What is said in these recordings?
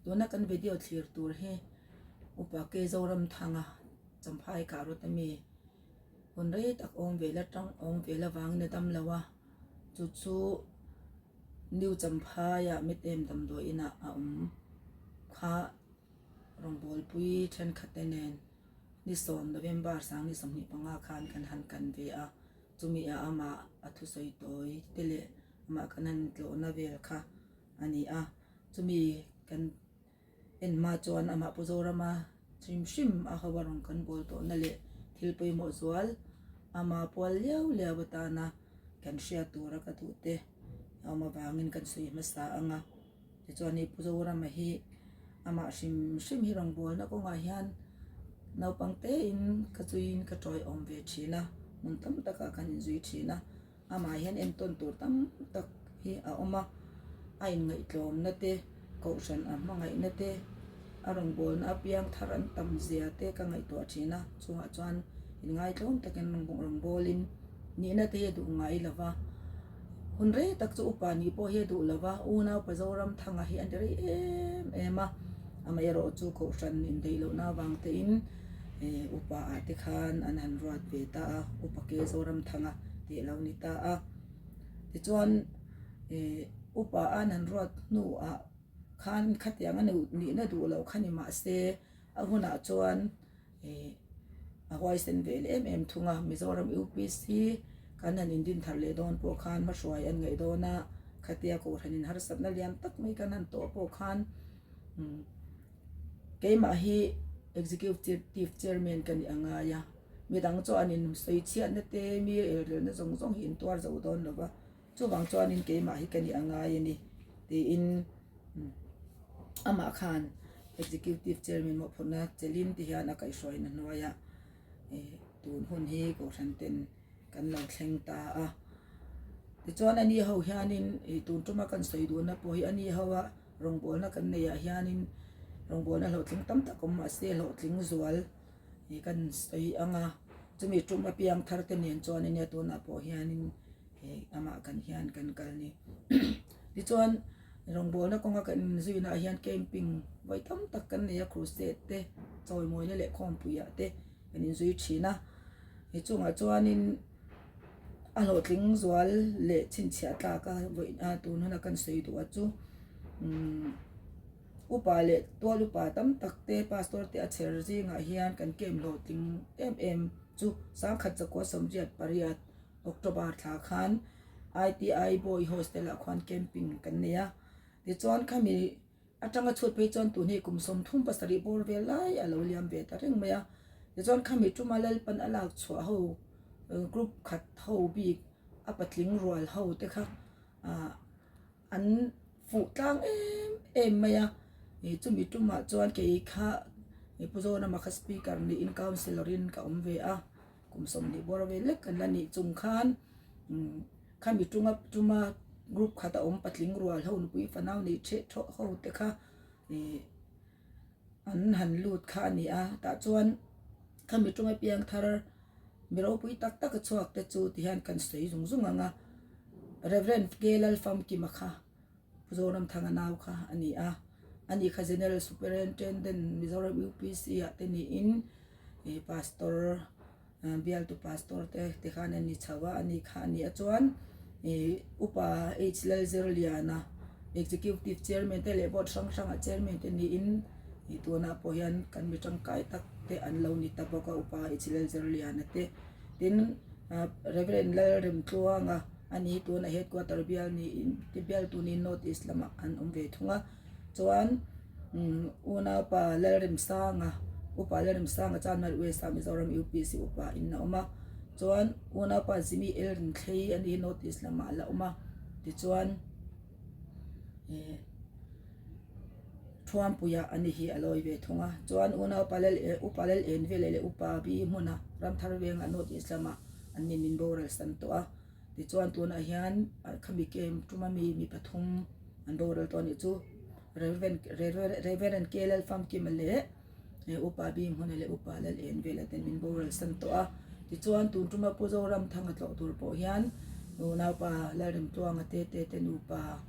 Tuna kan video thlir tur hi Upa K Zoramthanga Champhai kah rawt ami hun rei tak awm vel atang awm vel avangin a dam lo a, chu chu New Champhaiah Mitem damdawi inah a awm kha rawngbawlpui thenkhat te nen ni sawm November sang ni 25 khan kan han kan ve a, chumi ah amah a thusawi tawi te leh amah kan han tlawhna vel kha a ni a, chumi kan en hma chuan amah Pu Zorama hrim hrim a ho a rawn kan bawl tawhna leh thil pawimawh zual ama pual liau liau atana kan hriat tura ka duh te a awm avangin kan sawi hmasa ang a, tichuan hei Pu Zorama hi amah hrim hrim hi rawngbawlna kawngah hian naupang tein ka zuiin ka tawiawm ve thin a, hmun tam takah kan inzui thin a. Amah hian entawn tur tam tak hi a awm a, a inngaihtlawmna te, kohhran a hmangaihna te, a rawngbawlna apiang thar an tam zia te ka ngaihtuah thin a, chungah chuan inngaitlawm takin rawngbawlin nihna te hi a duh ngai lo va, hun rei tak chu upa nih pawh hi a duh lo va, unaupa Zoramthanga hi a ni rei em em a, amaherawh chu kohhran indaih lohna avang tein upa ah te khan an han ruat ve ta a, upa ke Zoramthanga tih a lo ni ta a. Tichuan ih upa an han ruat hnuah khan khatiang a nihna duh loh kha ni mahse a hunah chuan ih a huaisen ve leh em em thung a, Mizoram UPC kan han indin thar leh dawn pawh khan hmahruai an ngaih dawn a, khatia kohhran in harsatna lian tak mai kan han tawh pawh khan umm. Keimah hi Executive Chairman ka nih a ngai a, midang chu an insawi chhiatna te, mi elrelna zawng zawng hi intuar zo dawn lo va, chuvang chuanin keimah hi ka nih a ngai a ni tiin amah khan Executive Chairman mawhphurhna chelin ti hian a kaihhruaina hnuaiah tun hun hi Kohhran ten kan lo thleng ta a. Tichuan ani ho hianin ih tun tuma kan sawi duhna pawh hi ani ho a rawngbawlna kan neih ah hianin rawngbawlna hlawhtling tam tak awm mahse hlawhtling zual ih kan sawi ang a, chumi tum apiang thar te nen chuan ania tunah pawh hianin ih amah kan hian kan kal ni. Tichuan rawngbawlna kawnga kan inzuina ah hian camping vawi tam tak kan nei a crusade te chawimawina leh khawmpui ah te kan inzui thin a. He chungah chuanin a hlawhtling zual leh chhinchhiah tlak a vawi a tun huna kan sawi duh a chu umm upa leh tual upa tam tak te pastor te a chher zingah hian kan camp hlawhtling em em chu sangkhat zakua 88 October thla khan I_T_I boy hostel ah khuan camping kan nei a tichuan khami. Atanga chhut phei chuan tun hi kum 37 bawr vel lai a lo liam ve ta reng mai a. Tichuan khami tuma Lalpan a lak chhuah ho group khat ho bik a patling rual ho te kha ah an fuh tlang em em mai a. Ih chumi tumah chuan kei kha Pu Zoramah kha speaker niin councillor in ka awm ve a. Kum 20 bawr vel lek kan la nih chung khan umm khami tunga tuma group khat a awm patling rual ho nupui fanau nei theh thawh ho te kha ih an han lut kha a ni a tah chuan khami tunga piang thar mi ropui tak tak a chhuak te chu ti hian kan sawi zung zung ang a Reverend K Lalfamkima kha Pu Zoramthanga nau kha a ni a ani kha General Superintendent Mizoram U_P_C ah te niin ih pastor. Bialtu pastor te te khan an ni chho a, ani kha a ni a chuan ih upa H Lalzirliana executive chairman te leh board hrang hrangah chairman te niin ih tunah pawh hian kan mi tangkai tak te an lo ni ta bawk a upa H Lalzirliana te tin ah Reverend Lalremtluanga ani hi tunah headquarter bial niin bialtu niin north east lamah an awm ve thung a chuan. Umm unaupa Lalremsanga upa Lalremsanga chuan North West ah Mizoram UPC upa in a awm a chuan unaupa Jimmy Elrinthlei a ni hi North East lamah a la awm a tichuan eh Thuampuia a ni hi a lawi ve thung a chuan unaupa Lal eh upa Lal Envela leh upa Bi hmuna Ramthar vengah North East lamah an ni min boral san tawh a. Tichuan tunah hian khami camp tuma mi mi pathum an boral tawh a nih chu Reverend K Lalfamkima leh Upa Bimhuna leh Upa Lalenvela ten min boral san tawh a. Tichuan tun tuma Pu Zoramthanga tlawh tur pawh hian unaupa Lalremtluanga te te te nupa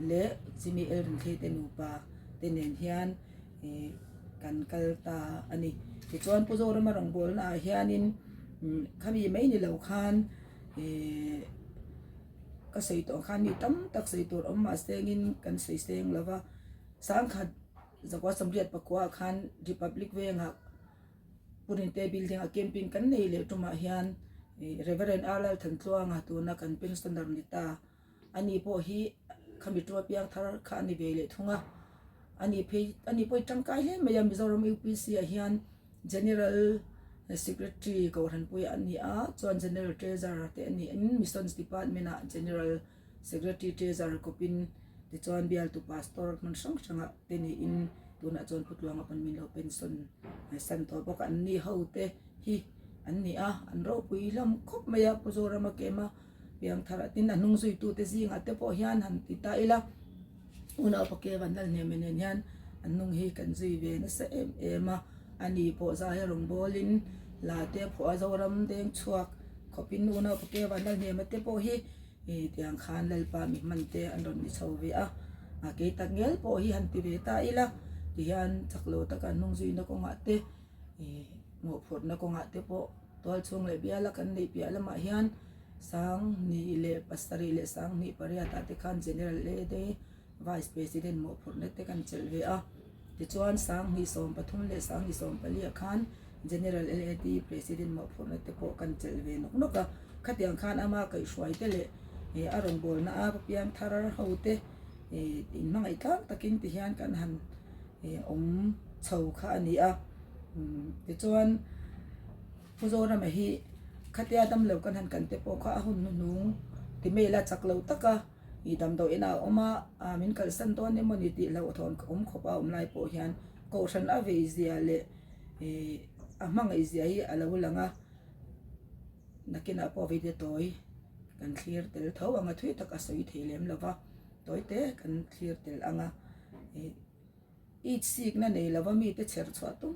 leh Jimmy Elrinthlei te nupa. te nen hian ih kan kal ta a ni. Tichuan Pu Zorama rawngbawlna ah hianin khami mai ni lo khan ih ka sawi tawh ang khan mi tam tak sawi tur awm mah sengin kan sawi seng lo va, sangkhat zakua sawmriat pakua ah khan Republic vengah Purinte building ah camping kan nei leh tumah hian ih Reverend R Lalthantluanga tuna kan pensioner ni ta. Ani pawh hi khami tu apiang thar kha a ni ve leh thung a, ani phei ani pawh hi tangkai hle mai a Mizoram UPC ah hian General Secretary Kohhranpuia a ni a chuan General Treasurer te a ni in Missions Department ah General Secretary Treasurer kawpin tichuan bialtu Pastor hmun hrang hrangah te niin tunah chuan Putluanga pawn min lo pension san tawh bawk a an ni ho te hi an ni a an ropui hlawm khawp mai a Pu Zorama Kema. Piangthar ah tin a hnung zuitute zingah te pawh hian han ti ta ila, unau pake van lal hnem nen hian an hnung hi kan zui ve nasa em em a, ani pawh zai a rawn bawlin la te phuah a Zoram deng chhuak khawpin unau pake van lal hnem te pawh hi ih tiang khan Lalpa mi hman te an rawn ni chho ve a, a kei tak ngel pawh hi han ti ve ta ila tihian chak lo taka an hnung zuina kawngah te ih mawhphurhna kawngah te pawh. Tualchhung leh biala kan neih piah lamah hian Sanghnih leh pasarih leh Sanghnih pariatah te khan General AD Vice President mawhphurhna te kan chelh ve a. Tichuan Sanghnih 13 leh Sanghnih 14 ah khan General LAD President mawhphurhna te pawh kan chelh ve nawk nawk a. Khatiang khan ama kaihhruai te leh a rawngbawlna a piang thar ho te inhmangaih tlang takin ti hian kan han awm chho kha a ni a. Tichuan Pu Zorama hi khatia damlo kan han kan te pawh kha a hun hnuhnung ti mail a chak lo tak a, ih damdawi inah a awm a, ah min kalsan dawn emaw ni tih hlauhthawn awm khawp a awm lai pawh hian kohhran a vei zia leh ih a hmangaih zia hi a lo lang a, nakinah pawh video tawi kan thlir tel tho ang a thui tak a sawi thei lem lo va, tawi te kan thlir tel ang a ih. Itsikna nei lova mite chher chhuah tum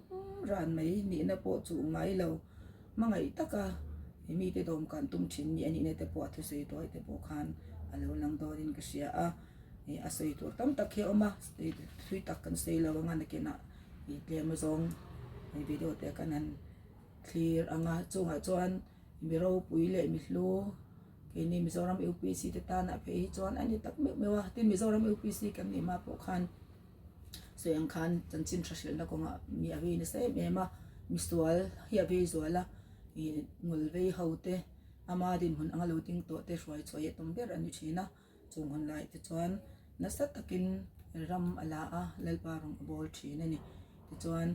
ran mai nihna pawh chu ngai lo. Hmangaih taka mite dawm kan tum thin mi a nihna te pawh a thusawi tuai te pawh khan a lo lang dawnin ka hria a. A sawi tur tam tak hi a awm a, thui tak kan sawi lo anga nakinah tlem azawng video te kan han thlir ang a. Chungah chuan mi ropui leh mi hlu keini Mizoram UPC te tanah phei hi chuan a ni tak meuh meuh a. Tin Mizoram UPC kan nih hma pawh khan. Sawi ang khan chanchin tha hrilhna kawngah mi a vei nasa em em a, misual hi a vei zual a, ih ngul vei ho te ama dinhmun anga lo ding tawh te hruai chhuah hi a tum ber a ni thin a, chung hun lai te chuan nasa takin ram a la a, Lalpa rawng a bawl thin a ni. Tichuan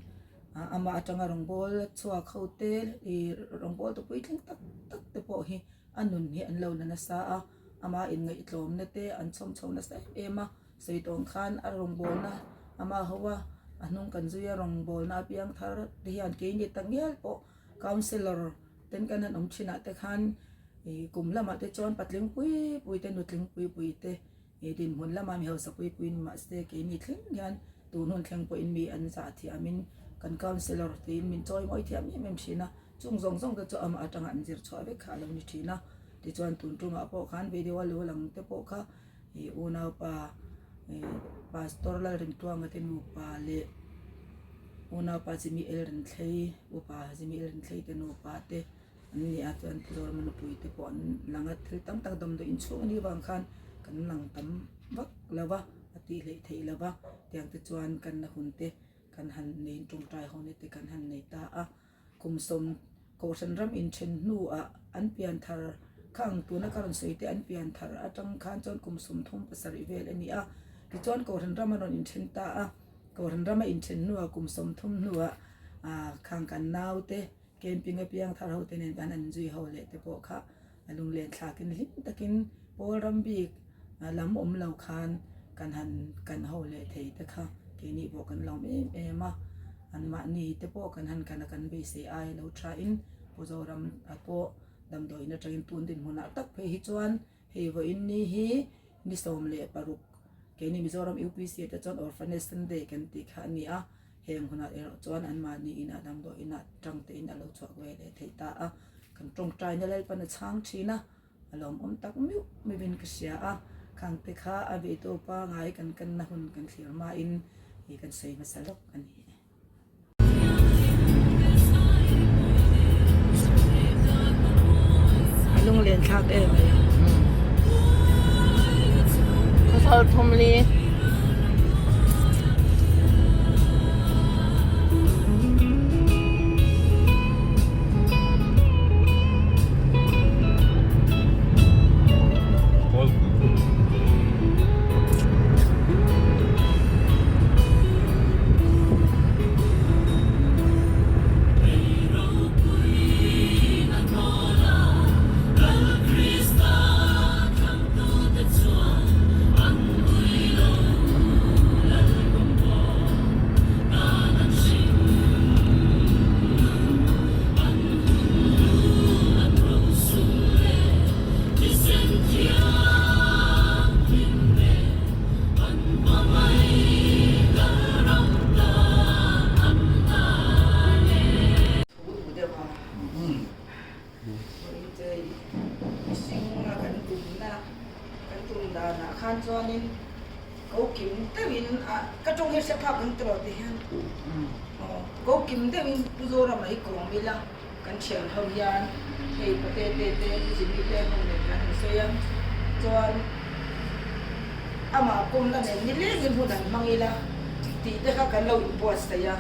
amah atanga rawngbâwl chhuak ho te ih rawngbâwl tupui thleng tak tak te pawh hi a nun hi an lo la nasa a, ama inngaihtlâwmna te an chhawm chho nasa em em a. Sawi tawng khan a rawngbawlna ama ho a, a hnung kan zui a rawngbawlna apiang thar te hian keini tak ngial pawh councillor ten kan han awm thinah te khan ih kum lamah te chuan patling pui pui te nutling pui pui te ih dinhmun lama mi hausa pui pui ni mahse keini thleng hian tun hun thleng pawhin mi an zah thiamin kan councillor tiin min chawi mawi thiam em em thin a, chung zawng zawng te chu amah atanga an zir chhuah vek kha a lo ni thin a, tichuan tun tumah pawh khan video a lo lang te pawh kha. Ih unaupa ih pastor Lalrintuanga te nupa leh unaupa Jimmy Elrinthlei upa Jimmy Elrinthlei te nupa te an ni a chuan Tizawrama nupui te pawh an lang a thil tam tak damdawi inchhung anih avang khan kan lang tam vak lo va a tih hleih theih lo va tiang te chuan kan la hun te kan han neiin tawngtai ho na te kan han nei ta a. Kum sawm Kohhran ram inthen hnuah an pian thar khang tuna ka rawn sawi te an pian thar atang khan chuan kum 37 vel a ni a. Tichuan Kohhran ram a rawn inthen ta a, Kohhran rama inthen hnuah kum 30 hnuah khang kan naute camping a piang thar ho te nen kan han zui ho leh te pawh kha a lunglen thlakin hlim takin pawl ram bik lam awm lo khan kan han kan ho leh thei te kha keini pawh kan lawm em em a, anmahni te pawh kan han kan a kan beisei ai lo thain Pu Zoram a pawh damdawiin atangin tun dinhmunah tak phei hi chuan hei vawiin ni hi ni 16 keini Mizoram UPC te chuan Orphanage Sunday kan tih kha a ni a, heng hunah erawh chuan anmahni inah damdawiinah tang tein a lo chhuak ve leh thei ta a, kan tawngtaina Lalpan a chhang thin a. A lawmawm tak meuh meuhin ka hria a, khangte kha a veitu pangai kan kanna hun kan thlir hmain tih kan sawi hmasa lawk a ni e. A lunglen thlak em mai. Khawsal thumli. Thu duh deuh a, vawiin mihringa kan tumna kan tum danah khan chuanin ko kim deuhin a ka tawng hi hre phak ang tawh ti hian aw ko kim deuhin Pu Zorama hi kawm ila kan thian ho hian hei pate te te Pu Jimmy te ho nen kan han sawi a chuan amah kawmna nen nilengin hun han hmang ila tih te kha kan lo inbuatsaih a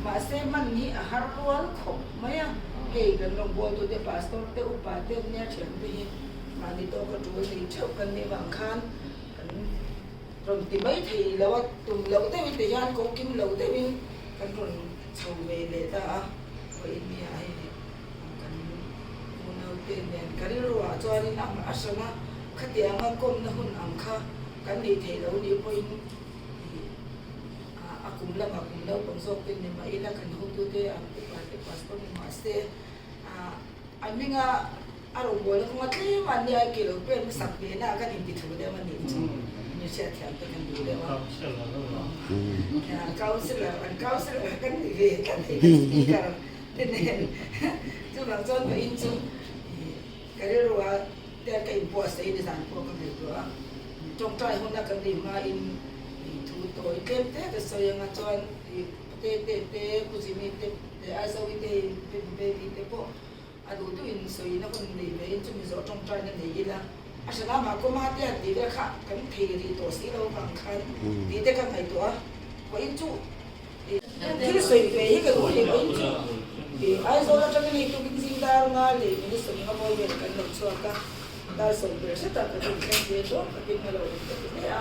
mahse hman hi a har rual khawp mai a hei kan rawngbawltute pastor te upa te nia thiante hi mahni tawka tul nei theuh kan nih vang khan kan rawn ti mai thei lo a tum loh deuhin ti hian kawngkim loh deuhin kan rawn chho ve leh ta a vawiin nia hei kan unaute nen ka rilruah chuanin a a hran a khatianga kawmna hun ang kha kan nei thei lo nih pawhin ih a kum lamah kum naupang zawk te ni mah ila kan hotute an upa te pastor ni mah se a hminga a rawngbawlna kawnga tlem a nia ke lo pen hmasak ve na kan inti thu deuh a nih chu mi hriatthiam te kan duh deuh a councillor an councillor kan ni ve tlat thei kan speaker te nen chuvang chuan vawiin chu ka rilru a te ka inbuatsaih ni zan pawh ka ngaihtuah a tawngtai huna kan nei hmain thu tawi tlem te ka sawi anga chuan te te te Pu Jimmy te leh Aizawi te Baby te pawh A duh duh in sawina hun nei ve in chumi zawh tawngtaina nei ila, a hran a mah kawma te an tih vel kha kan thei rih tawh si lo vang khan tih te ka ngaihtuah a, vawiin chu thil sawi ve hi ka duh a ni, vawiin chu Aizawl atangin hei tukin zing dar nga leh minute sawmnga vawi vel kan lo chhuak a, dar 10 hretah ka tum thleng ve dawn khatin ka lo awm ta ti hle a,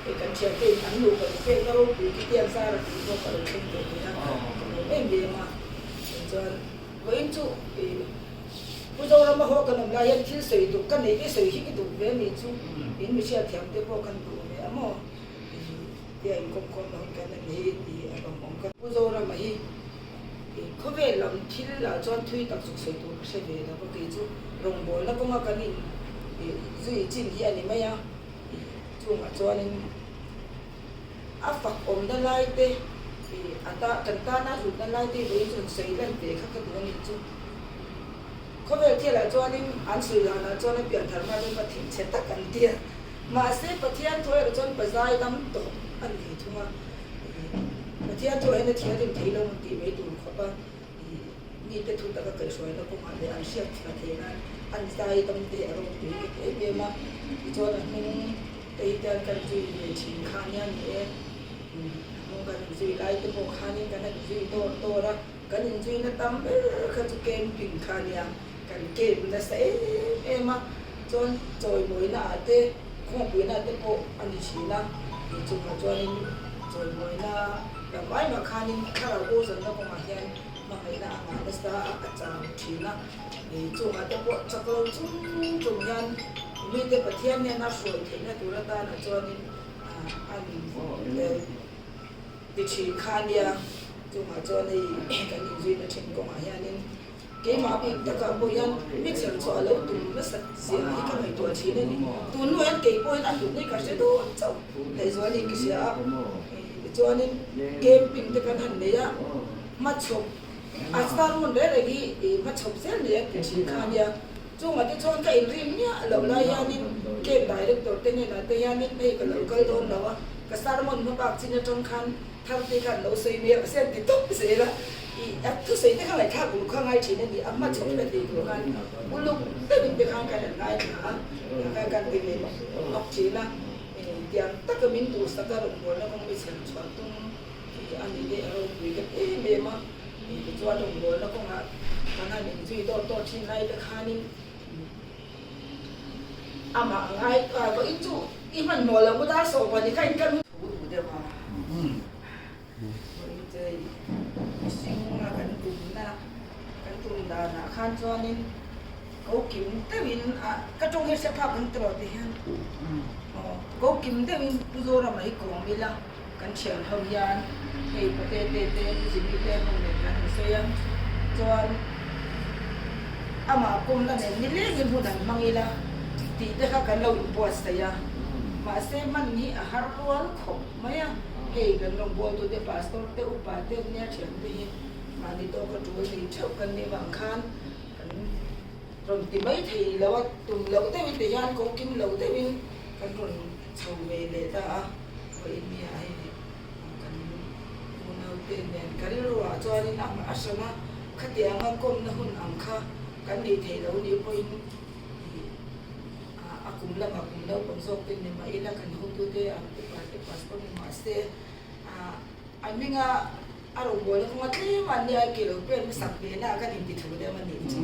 hei kan thiante in an nupa pekna ropui khi tiang zara tih pawh ka lo thleng ve thei a, ka lawm em em a, chuan. Vawiin chu Pu Zorama ho kan awm lai hian thil sawi duh ka nei te sawi hi ka duh ve a nih chu in mi hriatthiam te pawh kan duh ve a maw tia inkawmkhawm na hun kan en hi tih a lawm awm ka Pu Zorama hi khawvel lam thil ah chuan thui tak zuk sawi tur ka hre ve lo va kei chu rawngbawlna kawnga kan in zui chin hi a ni mai a chungah chuanin A fak awmna lai te, a ta, kan tana hlutna lai te vawiin chu rawn sawi lan ve kha ka duh a nih chu. Khawvel thialah chuanin an sawi lanah chuan a pian thar hma chuan Pathian chhe tak an ti a, mahse Pathian thu erawh chuan pazai dam tawh a ni thung a, Pathian thu ah hian a thianghlim thei lo ang tih mai tur khawp a, mite thu taka kaihhruaina kawngah leh an hriat thla thei nan an zai dam te a ropui ka ti em em a, tichuan a hnung te hi te kan zui ve thin kha nia ni e, a hnung kan inzui lai te pawh khanin kan han inzui dawr dawr a, kan inzuina tam ber kha chu camping kha nia, kan camp nasa em em a, chuan chawimawina ah te khawngpuina te pawh a ni thin a, chungah chuanin chawimawina lam ai mah khanin thlarau bo zanna kawngah hian hmangaihna a ngah nasa a, a chang thin a, chungah te pawh chak lo chung chung hian mite Pathian hian a hruai theihna tur atana chuanin an ti thin kha a nia, chungah chuan hei kan inzuina thin kawngah hianin. Keimah bik takah pawh hian mixer chu a lo tum nasat zia hi ka ngaihtuah thin a ni. Tun hnuah hian kei pawhin a hlutna hi ka hre dawn chauh lehzual hi ka hria a. Tichuanin camping te kan han nei a, hmachhawp a star hmun reng reng hi hmachhawp zel nei an ti thin kha a nia. Chungah te chuan ka inrim miah loh lai hianin Camp Director te hnenah te hianin hei ka lo kal dawn lo a, ka sermon hmabak chin atang khan Tharte khan lo sawi mai a, mahse an ti tawp zel a, ih a thusawi te kha ngaihthlak uluk kha ngai thin a ni, a hma chhawp hret ei tur khan uluk deuhin te khan kan han ngaithla a, kha kan ti ve nawk nawk thin a, tiang taka min duhsak a rawngbawlna kawng mi chher chhuah tum hi a ni leh a ropui ka ti em em a, tichuan rawngbawlna kawngah kan han inzui dawt dawt thin lai te khanin Amah ngai vawiin chu i hmanhmawh lo kut a sawh pahnih kha in kan thu duh deuh a. Vawiin che mihring a kan tumna kan tum danah khan chuanin ko kim deuhin a ka tawng hi hre phak ang tawh ti hian aw ko kim deuhin Pu Zorama hi kawm ila kan thian ho hian hei pate te te Pu Jimmy te ho nen kan han sawi a chuan amah pawmna nen nilengin hun an hmang ila tih te kha kan lo inbuatsaih a, mahse hman hi a har rual khawp mai a, hei kan rawngbawltute pastor te upa te nia thian te hi mahni tawka tul nei theuh kan nih vang khan kan rawn ti mai thei lo a, tum loh deuhin ti hian ko kim lo deuhin kan rawn chho ve leh ta a, vawiin nia hei kan unaute nen ka rilruah chuanin a hran a, khatianga kawmna hun ang kha kan neih theih loh nih pawhin a kum lamah kum naupang zawk te ni mah ila kan hotute ang upa te pastor ni mah se a hminga a rawngbawlna kawnga tlem a nia ke lo pen hmasak ve na kan inti thu deuh a nih chu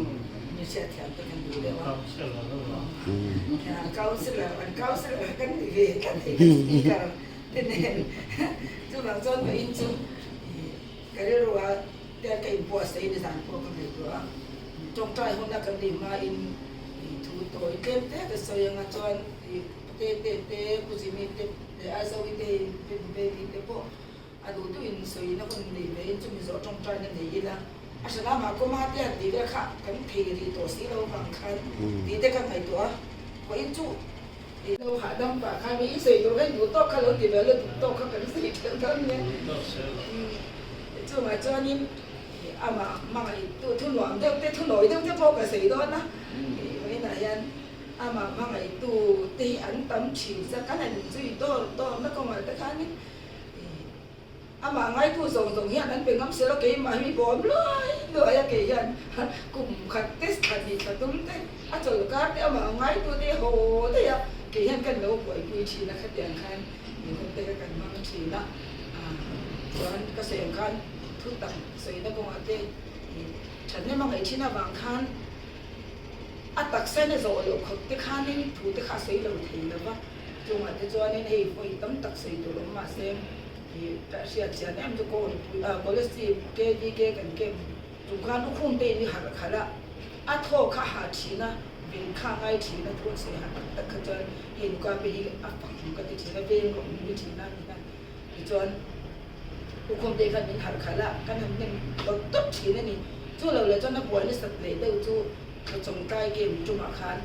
mi hriatthiam te kan duh deuh a councillor an councillor kan ni ve tlat thei kan speaker te nen chuvang chuan vawiin chu ka rilru a te ka inbuatsaih nizan pawh ka ngaihtuah a tawngtai huna kan nih hmain thu tawi tlem te ka sawi anga chuan te te te Pu Jimmy te leh Aizawi te Pi Baby te pawh A duh duhin sawina hun nei vein chumi zawh tawngtaina nei ila, a hran amah kawma te han tih vel kha kan thei rih tawh si lo vang khan tih te ka ngaihtuah a, vawiin chu i lo hahdam pah khan mi i sawi tur kha i duh tawk kha lo ti ve la duh tawk kha kan sawi ṭhelh dawn nia. Chungah chuanin amah hmangaihtu thu nuam deuh te thu nawi deuh te pawh ka sawi dawn a, vawiinah hian amah hmangaihtu te hi an tam ṭhin sa kan han inzui dawr dawrna kawngah te khanin Amah ngaitu zawng zawng hian an pe ngam selo keimah hi bawm luai luai a kei hian kum khat te thla hnih thla tum te a chawl kar te amah ngaitu te haw daih a kei hian kan lo buaipui thin a khatiang khan mi hun te kha kan hmang thin a chuan ka sawi ang khan thu tak sawina kawngah te thahnem a ngaih thin avang khan a taksa in a zawh loh khawp te khanin thu te kha a sawi lo thei lova. Chungah te chuanin hei vawi tam tak sawi tur awm mahse ih ka hriat chian em chu kawnpui ah Kolasib KVK kan camp tum khan lukhum te in i harh khalh a, a thaw kha a hah thin a, vin kha a ngai thin a thu an sawi hah tak tak kha chuan hei nuka pe hi a fak hlum ka ti thin a, veng rawh min ti thin a ni a tichuan lukhum te khan min harh khalh a kan han hnem dawt dawt thin a ni. Chu lo leh chuan a buai nasat leh deuh chu Thawchawngtlai game tumah khan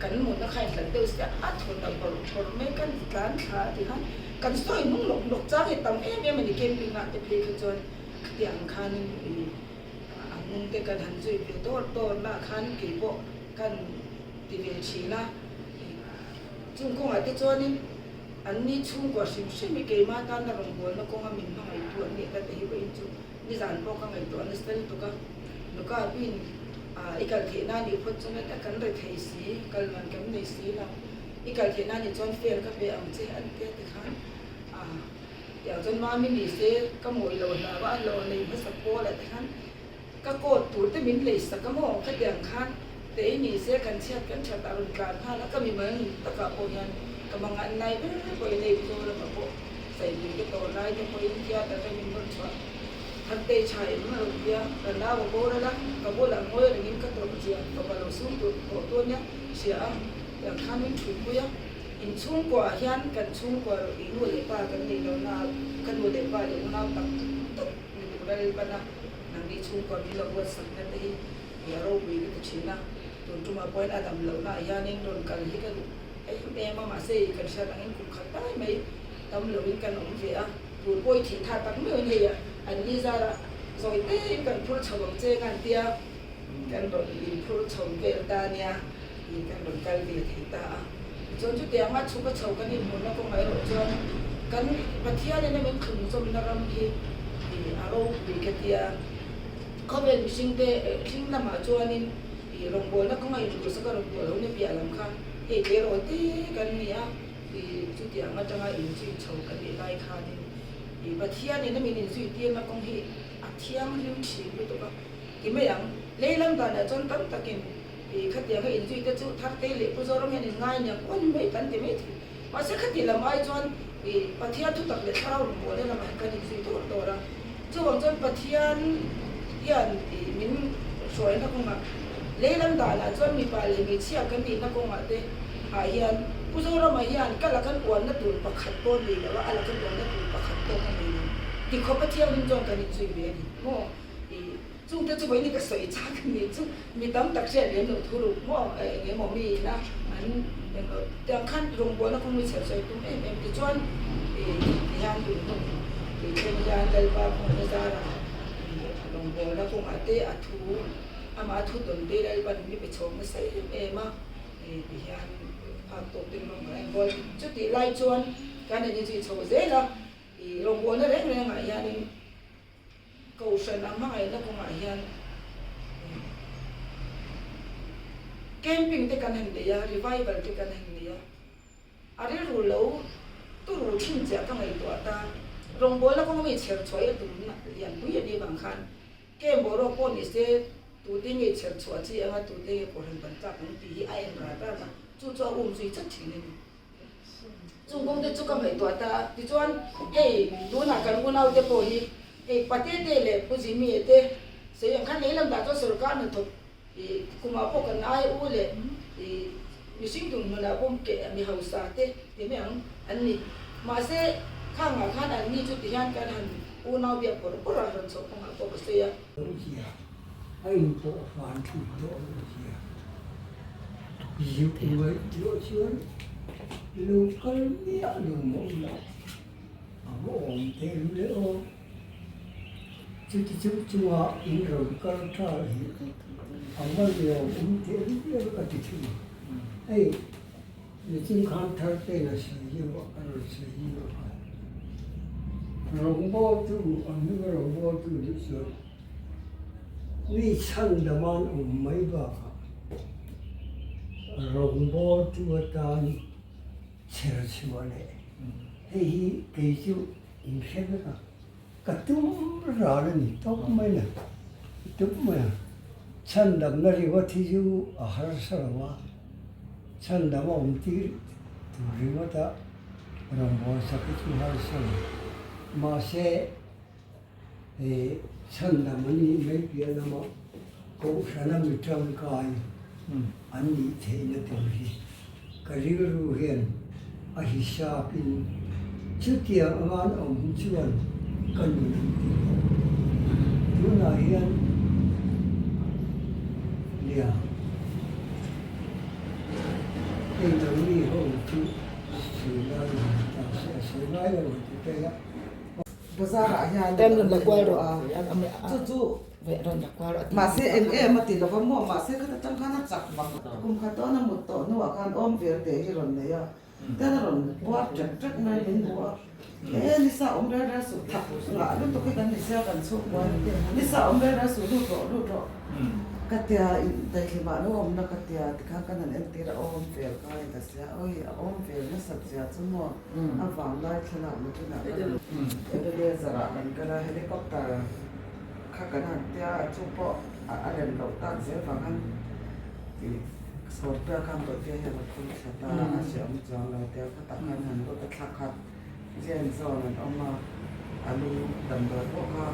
kan mutna kha inhlat deuh sia a thaw ta bawrh bawrh mai kan tlan thla a ti khan kan sawi hnung lawk lawk chang hi tam em em a ni camping ah te phei kha chuan khatiang ang khanin ih a hnung te kan han zui ve dawr dawr na ah khan keipawh kan ti ve thin a ih chung kawngah te chuanin an ni chhungkua hrim hrim hi keimah tana rawngbawlna kawnga min hmangaihtu an nih ta te hi vawiin chu Nizan pawh ka ngaihtuah nasa lutuk a, Luka pin i kal theih nan nih phawt chuan a kan re thei si, kal man kan nei si lo, i kal theih nan nih chuan fare ka pe ang che an tia tikhan tiang chuan mami ni se ka mawih lo hlau a, lo nei hmasa pawl ah tikhan ka coat tur te min lei sak a maw khatiang khan tei ni se kan chhiat kan that a rawn tlan nghal a, ka mimal nun takah pawh hian ka mangan lai ber pawh in hei Mizoram ah pawh. Saipui te tawh lai te pawhin theatre te min rawn chhuah Thantei tha em a rawn ti a, ka nau a boral a, ka bulah ngawi rengin ka tawrh zia fapa lo sum tur tawh dawn nia hria a, tiang khan min thutpui a, in chhungkuaah hian kan chhungkua rawh i nu leh pa kan neih loh na ah ka nu leh pa leh unau tak tak ni tur a rilpan a, nangni chhungkua min lo buatsak na te hi i a ropui ka ti thin a, tun tumah pawhin a dam loh na ah hianin rawn kal hi ka duh em em a, mahse i kan hriat angin kum khat dai mai tam loin kan awm ve a, tur pawh i thih tha tak meuhin hei an ni zarah zawi tein kan phur chho ang che khan tia kan rawn inphur chho vel ta nia, kan rawn kal ve thei ta a. Tichuan chutianga chhuk a chho kan inhmuhna kawngah erawh chuan kan Pathianin a min thlunzawmna ram hi a ropui ka tia. Khawvel mihringte hling lamah chuanin rawngbawlna kawnga inruhsak a rawn tuah lohna piah lam kha hei tleirawl te kan ni a, chutiang atanga inzui chho kan nih lai khanin Pathianin a min inzui tirna kawng hi a thianghlim thin lutuk a ti mai ang. Lei lam danah chuan tam takin khatianga inzui te chu Tharte leh Pu Zoram hian in ngai aniang aw ni mai kan ti mai thei. Mahse khati lam ai chuan Pathian thutak leh thlarau rawngbawlna lamah hian kan inzui dawr dawr a. Chuvang chuan Pathian hian min hruaina kawngah, lei lam danah chuan mipa leh hmeichhia kan nihna kawngah te ah hian Pu Zorama hian ka la kan uanna tur pakhat pawh nei lo a, a la kan uanna tur pakhat pawh ka nei lo. Tikhawp a thianghlim chuan kan inzui ve a ni maw? Chungte chu vawiin ka sawi chak a ni chu mi tam tak hriat lem loh thu ruk maw eng emaw mi ina an eng lo tiang khan rawngbawlna kawng mi chher sawi tum em em tichuan tihian tun hun tih thleng hian Lalpa khawngaihna zarah rawngbawlna kawngah te a thu amah thu tawn te Lalpan mi pe chhawk nasa em em a tihian phak tawk ten rawng kan enkawl chutih lai chuan kan in inzui chho zel a rawngbawlna reng rengah hianin. Kohhran a hmangaihna kawngah hian camping te kan han nei a, revival te kan han nei a, a rilru lo turu thin chiah ka ngaihtuah ta. Rawngbawlna kawnga mi chher chhuah hi a tum lianpui a nih vang khan camp boruak pawh ni se tute nge chher chhuah chi anga tute nge kohhran kan tlak ang tih hi a en rat rat a, chu chu a um zui chat thin a ni. Chung kawng te chu ka ngaihtuah ta a, tichuan hei tunah kan unau te pawh hi hei Patete leh Pu Jimmy te sawi ang khan lei lam dah chuan sorkar hnathawk ih kumah pawh kan ai u leh ih mihring tum hmunah pawh keh mi hausa te ti mai ang an ni. Mahse khangah khan an ni chu tihian kan han unau biak bawrh bawrh a rawn chhoh kawngah pawh ka sawi a. Zia a inpawh fan thin tawh lo zia zuk ngaihtuah chuan lo kal miah lo mawh ila a va awm teh lul e aw. Chuti chu chunga in rawn kal tha hi a va lawm awm teh lul e ka ti thin. Hei nichin khan thar ten a sawi deuh a, a rawn sawi deuh a khan rawngbawltu a hminga rawngbawltu nih chuan Mi chhan dam an awm mai bakah rawngbawltu atan chher chhuah leh hei hi kei chu in hre vek a, ka tum ral a ni tawp mai na, tum mai a, chhan damna ringawt hi chu a harsa lo a, chhan dam a awm tir tur ringawta rawngbâwl sak hi chu harsa lo, mahse. He chhandam an nih mai piah lamah Kohhrana mi tangkai an nih theihna tur hi ka rilru hian a hisapin chutiang anga an awm chuan ka nun an ti lo. Tunah hian nia hei nangni ho chu sawi lai lo ta se a sawi ngai lo ang ti phei a. Bazar ah hian kan rawn la kual rawh a chu chu rawn la kual rawh mahse eng em a ti lova maw mahse khata tang khan a chak vak kum khat dawn a mut tawh hnuah khan awm vel te hi rawn nei a ten a rawn puar ṭek ṭek mai min hmu a e nisa awm rel rel suh thak ngah lutuk hi kan ni sia kan chhuk buai nisa awm rel rel suh lut rawh lut rawh ka tia daihlim ah lo awm la ka tia tikhan kan han entir a awm vel kha a ni ta sia awi a awm vel nasat zia chu maw. A vanglai thlalak na tunah ka rawn Ebenezer ah kan kal a, helicopter kha kan han tia a, chu pawh a rem loh tak zel vang khan tih Scorpio khan Bawihtea hian a phur thla ta a, a hreawm chuang lo tia khatah khan han lut a, thla khat zen zawn an awm a, a lu damdawi pawh kha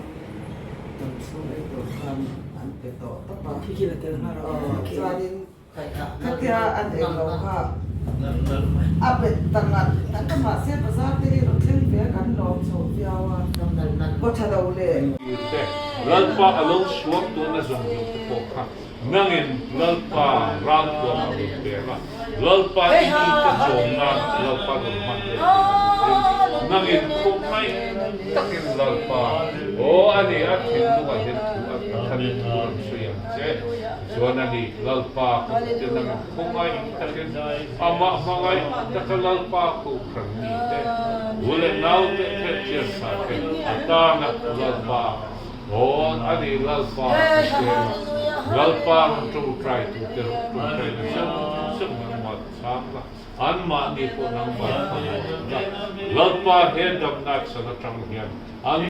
dam chhung ei tur khan an pe tawh tawp a, chuanin Khatia an ei lo kha a bet ta ngat ngat a mahse bazar te hi rawn thleng ve a kan lawm chho viau a kaw tha lo le. Te, Lalpa a lo suam tuna zawng zawng te pawh kha nangin Lalpa ralthuam a rawn pek a, Lalpa i mite chawm nan Lalpa rawn hman ve thin a ni thin. Nangin khawngaih takin Lalpa, aw a ni a thinlungah hian thu a tharin thu rawn sawi ang che. Chuan a ni, Lalpa ka hmute nangin khawngaih takin amah hmangaih taka Lalpa kohhran mite, u leh naute hriatchian tha te a tana Lalpa awn a ni Lalpa ka hriat a, Lalpa rawn tawngtai tute rawh tawngtaina zawng zawng nangmah chhang la, anmahni pawh nangmah hmangaih la, Lalpa he damna chan atang hian an.